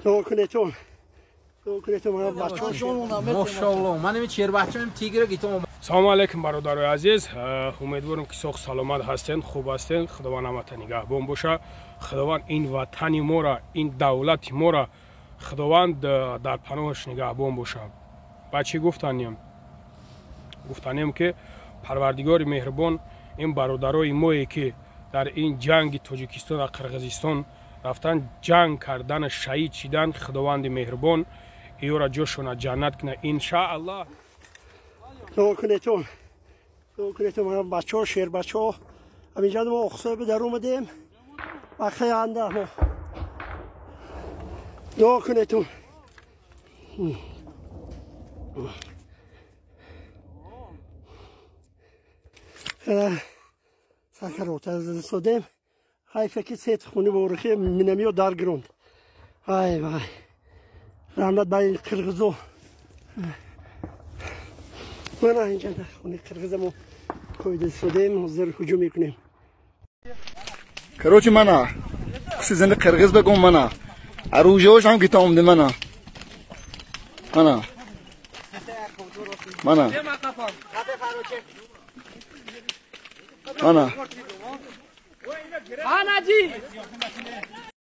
Дуо кунетон. Дуо кунетон мана бачаҳо. Мошалло, ман ин чербачам тигра гитом. Салому алейкум, бародарои азиз. Умедворам, ки соғ саломат ҳастен, хуб ҳастен. Худованд ҳамата нигаҳбон боша. Худованд ин ватани мора, ин давлати мора Худованд дар паноҳаш нигаҳбон боша. Ба чӣ гуфтанем? Гуфтанем, ки Парвардигори меҳрубон ин бародарои мое, ки дар ин ҷанги Тоҷикистон ва Қирғизистон рафтан, ҷанг кардана, шаҳид шидан, Худованди меҳрубон иёра ҷошона ҷаннат куна, иншааллоҳ. Дуо кунетон. Дуо кунетон мана бачаҳо, шербачаҳо. Ҳаминҷа мо Оқсой дар омадем. Бахаянда мо. Дуо кунетон. Сакарота содем. Ҳайфа, ки сет хуни борухи минамиё дар гиронд. Ай вай. Раҳмат ба ин қирғизо. Мана инҷа хуни қирғиза мо коида содем, ҳозир ҳуҷум мекунем. Короче, мана. Куси зинда қирғиз бегум мана. Оружие ҳам гита омде мана. Мана. Мана. Мана. Анаҷи.